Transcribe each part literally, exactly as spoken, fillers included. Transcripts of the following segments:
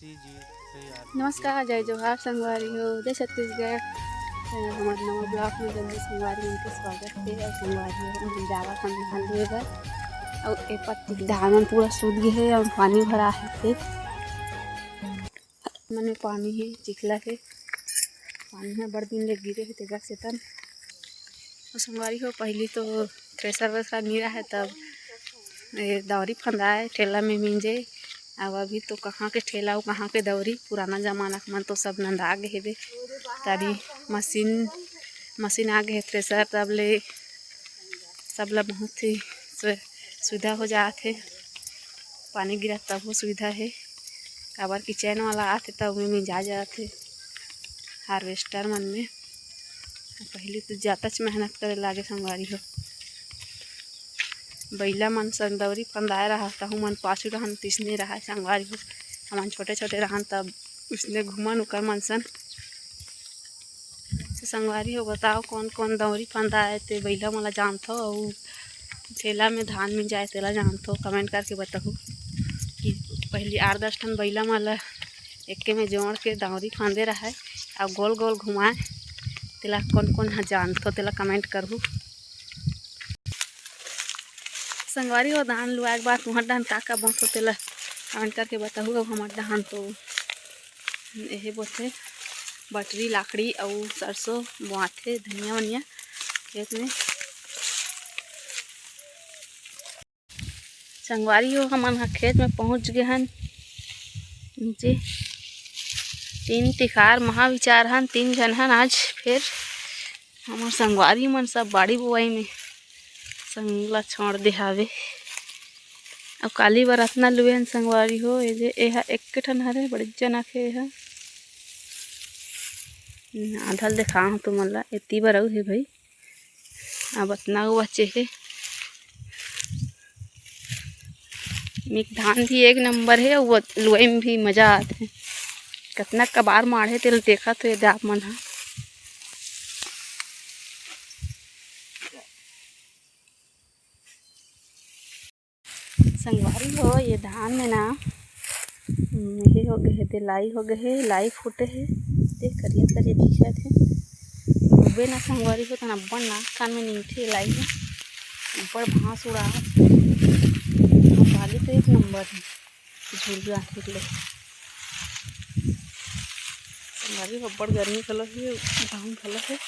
नमस्कार, जय जोहार संगवारी हो, जय छत्तीसगढ़। अ, हमर नवा ब्लॉग में जम्मो संगवारी मन के स्वागत हे। अउ संगवारी हो, हम जावत हन धान लुए बर। अउ ए पट्टी के धान मन पूरा सूत गे हे अउ पानी भरा हे ते। मन में पानी हे, चिखला हे, पानी ह बड़ दिन ले गिरे हे तेकर सेतन। अउ संगवारी हो, पहिली तो थ्रेसर वेसर नइ रहय, तब ए दौरी फंदाए, ठेला में मिंजे। अब अभी तो कहाँ के ठेला अउ कहाँ के दौरी, पुराना जमाना के मन तो सब नंदा गे हेबे। तभी मशीन, मशीन आ गे हे थ्रेसर, तब ले सब ला बहुत ही सु-, सुविधा हो जात हे। पानी गिरत तभो सुविधा हे, काबर कि चैन वाला आथे, तब ओमे मिंजा जात हे हार्वेस्टर मन में। पहिली तो जातच मेहनत करे लागे संगवारी हो। बइला मन संग दौरी फंदाए रहा, तहू मन पाछू रहन तिसने रहा संगवारी हो। हमन छोटे छोटे रहन तब उसने घूमन उकर मन सन। तो संगवारी हो, बताओ कौन कौन दौरी फंदाए ते बइला मन ला जानथो अउ ठेला में धान मिंजाए तेला जानथो, कमेंट करके बताहू कि पहिली आठ दस ठन बइला मन ला एके में जोड़ के दौरी फांदे रहय अउ गोल गोल घुमाए, तेला कोन कोन ह जानथो तेला कमेंट करहू। संगवारी हो, धान लुआए के बाद तुंहर डहन का का बोथो तेला कमेंट करके बताहू। अब हमर डहन तो एहे बोथे, बटरी, लाखड़ी अउ सरसों बोआथे, धनिया वनिया खेत में। संगवारी हो, हमन ह खेत में पहुंच गे हन। नीचे तीन तिखार महाविचार हन, तीन झन हन। आज फेर हमर संगवारी मन सब बाड़ी बुआई में संग ला छोड़ दे हावे। अउ काली बर अतना लुए हन संगवारी हो, ए जे एहा एक ठन हरे, बड़े जन आखे एहा। आधा ल देखाहूं तुमन ला, एती बर अउ हे भाई। अब अतना अउ बचे हे। मिक धान भी एक नंबर हे, अउ लुआई में भी मजा आथे। कतना कबार माढ़े तेला देखत हो ये दे आप मन ह। संगवारी हो, ये धान में ना, हम्म, ये हो गए हे, ते लाई हो गए हे, लाई फूटे हे, ते करिया करिया दिखत हे। डूबे ना संगवारी हो, तन अब्बड़ नाक कान में नीचे लाई हे, ऊपर भांस उड़ा हे। बाली तो एक नंबर हे, झुलुआ खेत ले। संगवारी हो, अब्बड़ गर्मी घलो हे, धान घलो हे।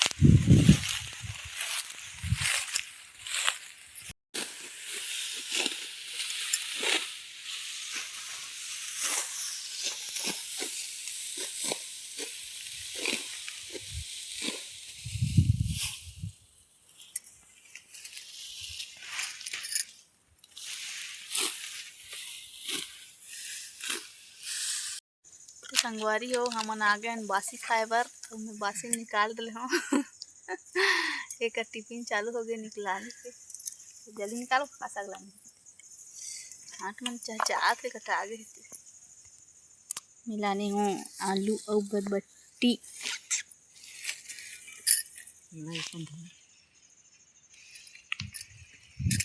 तो संगवारी हो, हमन आ गए हन बासी खाए बर। तो मैं बासी निकाल डले हूँ। एक टिफिन चालू हो गए निकलाने के। तो जल्दी निकालो, का साग लाने। हाथ मन चहचहात हे, कटा आगे हे। मिलाने हूँ आलू अउ बरबट्टी। नहीं, समझ नहीं।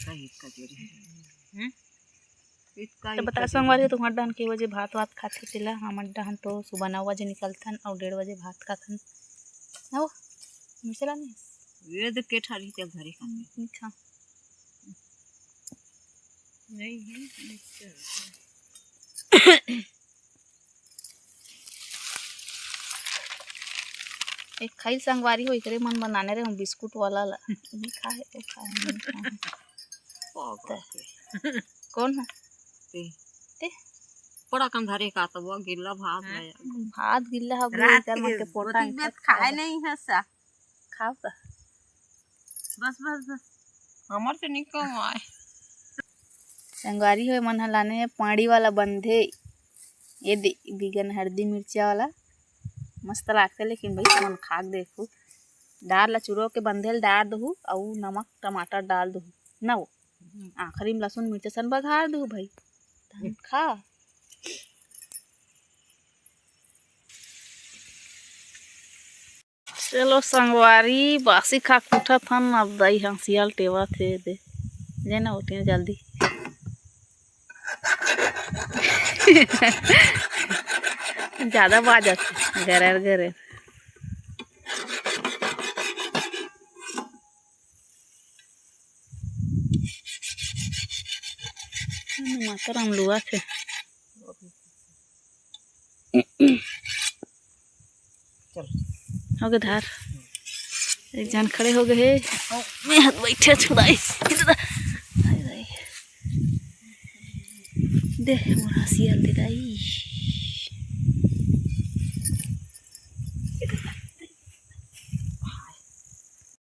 का हित का जोरी है? हम्म? तो बता संगवारी हो, तुम्हार डहन के बजे भात वात खाथे तेला? हमर डहन तो सुबह नौ बजे निकलथन अउ डेढ़ बजे भात खाथन। ना वो? मिर्चा लाने? ये देख के ठारी के घरे खाथे। मीठा। नहीं है, मिर्चा। एक खाई संगवारी हो, एकरे मन बनाने रहे हूँ बिस्कुट वाला ला। ये खा है, वो खा है, नहीं खा है। पागल है। कौन है? ते। ते? बड़ा कम धरे का तो वो गिल्ला भात हाँ। लाया। भात गिल्ला हो गया, रात इधर मन के के पोटा रोटी इधर बेत खाए खाए। नहीं है सा। खाओ का? बस, बस, बस। हमर से नहीं कमाए। संगवारी हो, मन ह लाने हे पांड़ी वाला बंधे। ये दे, बिगन हरदी मिर्चा वाला। मस्त लागथे, लेकिन भाई, तुमन खा के देखू। दार ला चुरो के बंधे ल डार दहू, अउ नमक टमाटर डाल दहू। ना वो। हम्म। आखिरी में लहसुन मिर्चा सन बघार दहू भाई। तहन खा। चलो संगवारी, बासी खा के उठत हन, अब दाई हंसियाल टेवत हे दे। जे ना उठे जल्दी। ज्यादा बाजत हे, गरेर गरेर। माता राम लुआ थे। चल। हो गे धार। एक जन खड़े हो गे हे। मैं हाथ बैठे छुड़ाई। हाय, हाय। दे, मोर हंसिया ल दे दाई।